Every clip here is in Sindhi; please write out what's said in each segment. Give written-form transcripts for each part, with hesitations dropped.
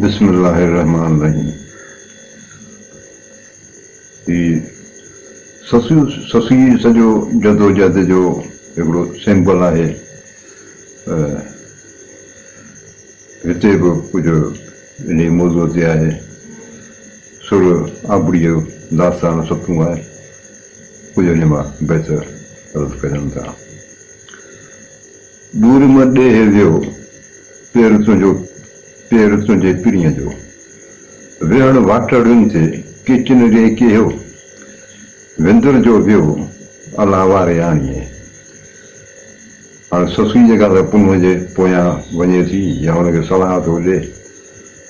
بسم الله الرحمٰن الرحيم هي سسئي سڄو جدوجهد جو هڪڙو سيمبل آهي. هتي به ڪجهه انهي موضوع تي آهي. سر آبڙي جو داستان ستون آهي. ڪجهه انهي مان بيت عرض ڪجن ٿا. ڏور م ڏيهه ويو، پير تنهنجو پير تنهنجي پرينء جو. ويهڻ واٽهڙين تي، ڪيچن ري ڪيهو. وندر جو ويو، الله واري آڻيئي. هاڻي سسئي جيڪا سا پنهونء جي پويان وڃي ٿي يا هن کي صلاح ٿو ڏي.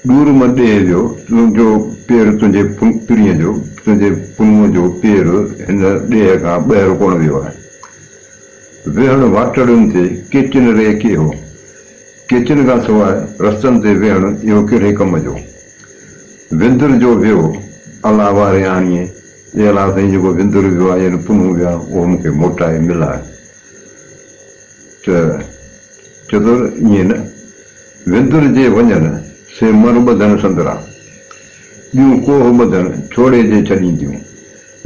ڏور م ڏيهه ويو، تنهنجو پير تنهنجي پرينء جو، تنهنجي پنهونء جو پير هن ڏيهه کان ٻاهر ڪونه ويو آهي. ويهڻ واٽهڙين تي ڪيچن ري ڪيهو، ڪيچن کان سواء رستن تي ويهڻ اهو ڪهڙي ڪم جو. وندر جو ويو الله واري آڻيئي، اي الله سائين جيڪو وندر ويو آهي يعني پنهون ويو آهي اهو مون کي موٽائي ملاء. ته چئي ٿو ائين نه، وندر جي وڃن سي مر ٻڌن سندرا، ٻيون ڪوهه ٻڌن ڇوڙي جي ڇڏينديون.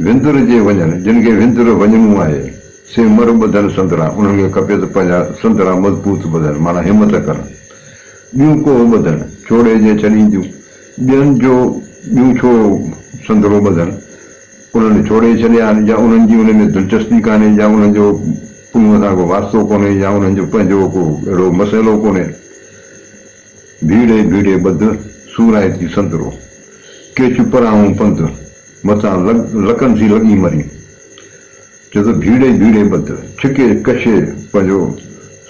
وندر جي وڃن، جن کي وندر وڃڻو آهي، سي مر ٻڌن سندرا، انهن کي کپي ته پنهنجا سندرا مضبوط ٻڌن، معنيٰ همت ڪن. ٻيون ڪوهه ٻڌن، ڇوڙي جي ڇڏينديون، ٻين جو ٻيون ڇو سندرو ٻڌن، انهن ڇوڙي ڇڏيا آهن يا انهن جي ان ۾ دلچسپي ڪانهي يا انهن جو پنهونء سان ڪو واسطو ڪونهي يا انهن جو پنهنجو ڪو اهڙو مسئلو ڪونهي. ڀيڙي ڀيڙي ٻڌ، سورائتي سندرو. ڪيچ پرانهون پنڌ، متان لڪن ٿي لڳي مرين. چئي ٿو ڀيڙي ڀيڙي ٻڌ، ڇڪي ڪشي پنهنجو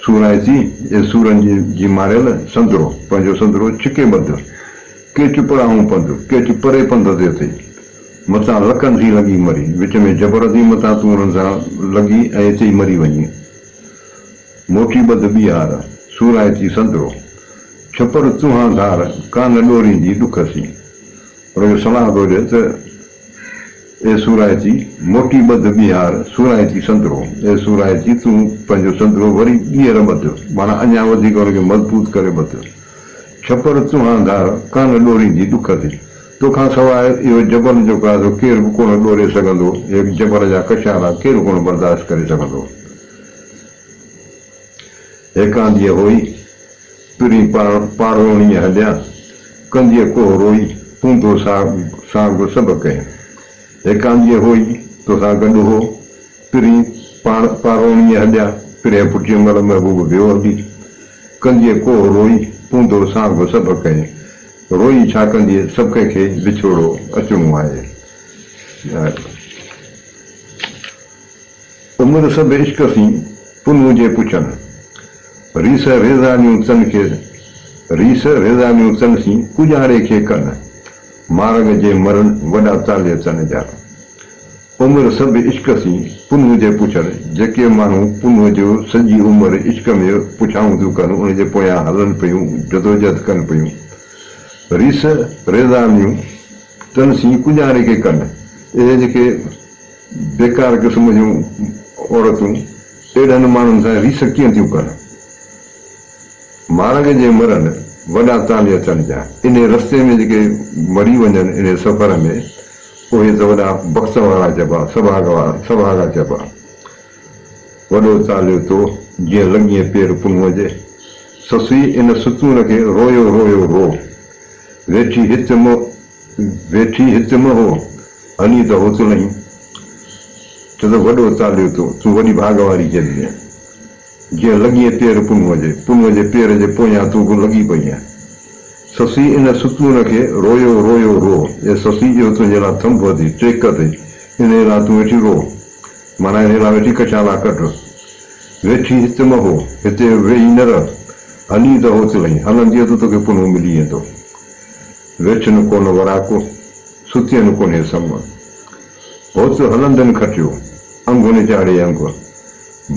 سورائتي، اي سورن جي ماريل، سندرو، پنهنجو سندرو ڇڪي ٻڌ. ڪيچ پرانهون پنڌ، ڪيچ پري پنڌ تي اٿئي. متان لڪن ٿي لڳي مرين. وچ ۾ جبر اٿئي متان تون انهن سان لڳي ۽ اتي ئي مري وڃين. موٽي ٻڌ ٻيهار، سورائتي سندرو. ڇپر تنهان ڌار، ڪانه ڏوريندي ڏک سين. هن کي صلاح ٿو ڏئي ته، اي سورائتي، موٽي ٻڌ ٻيهار، سورائتي سندرو. اي سورائتي، تون پنهنجو سندرو وري ٻيهر ٻڌ، معنيٰ اڃا وڌيڪ ان کي مضبوط ڪري ٻڌ. ڇپر تنهان ڌار، ڪانه ڏوريندي ڏک سين. توکان سواء اهو جبل جيڪو آهي سو ڪير به ڪونه ڏوري سگهندو، اهي جبل جا ڪشالا ڪير ڪونه برداشت ڪري سگهندو. هيڪانديء هوئي، پرين پاروڻيء هليا، ڪنديء ڪوهه روئي، پوندو سانگ سڀ ڪنهن. هيڪانديء هوئي، توسان گڏ هو، پرين پاروڻيء هليا، پرين ڦٽيء مهل محبوب ويو هلي. ڪنديء ڪوهه روئي، پوندو سانگ سڀ ڪنهن. روئي ڇا ڪنديء، سڀ ڪنهن کي وڇوڙو اچڻو آهي. عمر سڀ عشق سين، پنهون جي پڇن. ريس ريزانيون تن کي، ريس ريزانيون تن سين، ڪڄاڙي کي ڪن. مارڳ جي مرن، وڏا طالع تن جا. عمر سڀ عشق سين، پنهون جي پڇن. جيڪي ماڻهو پنهون جو سڄي عمر عشق ۾ پڇائون ٿيون ڪن، ان جي پويان هلن پيون، جدوجهد ڪن پيون. ريس ريزانيون تن سين، ڪڄاڙي کي ڪن. اهي جيڪي. بيڪار قسم جون عورتون اهڙن ماڻهن سان ريس ڪيئن ٿيون ڪن؟ مارڳ جي مرن وڏا طالع اچڻ جا. انهي رستي ۾ جيڪي مري وڃن انهي سفر ۾ اهي ته وڏا بخت وارا چئبا، سڀاڳ وارا، سڀاڳا چئبا. وڏو طالع تو جيئن لڳيئين پير پنهونء جي. سسئي ان ستون کي رويو رويو رو. ويٺي هت م ويٺي هت م هو، هلي ته هوت لهين. چئي ٿو وڏو طالع تو، تون وڏي ڀاڳ واري چئبينء. جيئن لڳيئين پير پنهونء جي، پنهونء جي پير جي پويان تون به لڳي پئينء. سسئي ان ستون کي رويو رويو رو، اي سسئي اهو تنهنجي لاء ٿنڀ اٿئي، ٽيڪ اٿئي، انهيء لاء تون ويٺي رو. معنيٰ انهيء لاء ويٺي ڪشالا ڪڍ. ويٺي هت م هو، هتي ويهي نه رهه. هلي ته هوت لهين، هلندينء ته توکي پنهون ملي ويندو. ويٺن ڪونه وراڪو، ستين ڪونهي سڱ. هوت هلندين کٽيو، انگهن چاڙهي انگ.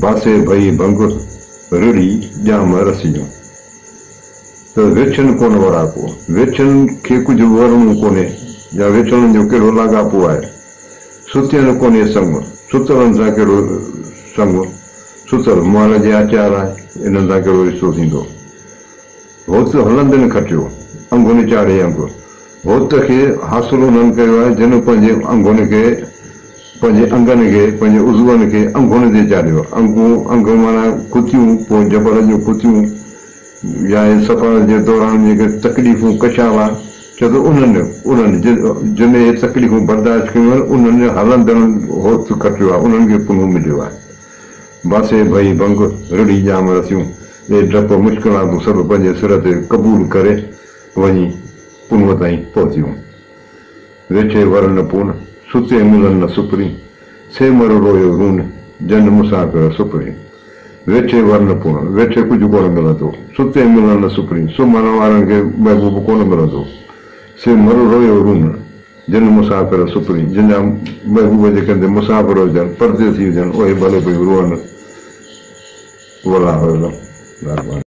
باسي ڀئي ڀنگ، رڙهي ڄام رسيون. ته ويٺين ڪونه وراڪو، ويٺين کي ڪجهه به ورڻو ڪونهي يا ويٺلن جو ڪهڙو لاڳاپو آهي. ستين ڪونهي سڱ، ستلن سان ڪهڙو سڱ، ستل مئل جي آچار آهي، انهن سان ڪهڙو رشتو ٿيندو. هوت هلندين کٽيو، انگن چاڙهي انگ. هوت کي حاصل انهن ڪيو آهي، جن پنهنجي انگن کي، پنهنجي انگن کي، پنهنجي عضون کي انگن تي چاڙهيو. انگون، انگ معنيٰ کتيون، پوء جبلن جون کتيون يا هي سفر جي دوران جيڪي تڪليفون ڪشالا، چئي ٿو انهن، انهن، جن اهي تڪليفون برداشت ڪيون آهن، انهن هلندڙن هوت کٽيو آهي، انهن کي پنهون مليو آهي. باسي ڀئي ڀنگ، رڙهي ڄام رسيون، اهي ڊپ مشڪلاتون سڀ پنهنجي سر تي قبول ڪري وڃي پنهونء تائين پهتيون. ويٺي ور نه پون، ستي ملن نه سپرين، سي مر رويو رون، جن مسافر سپرين. ويٺي ور نه پون، ويٺي ڪجهه ڪونه ملندو، ستي ملن نه سپرين، سمهڻ وارن کي محبوب ڪونه ملندو، سي مر رويو رون، جن مسافر سپرين، جن جا محبوب جي ڪنڌ مسافر هجن، پرديسي هجن، اهي ڀلي پيون روئن. والله اعلم. مهرباني.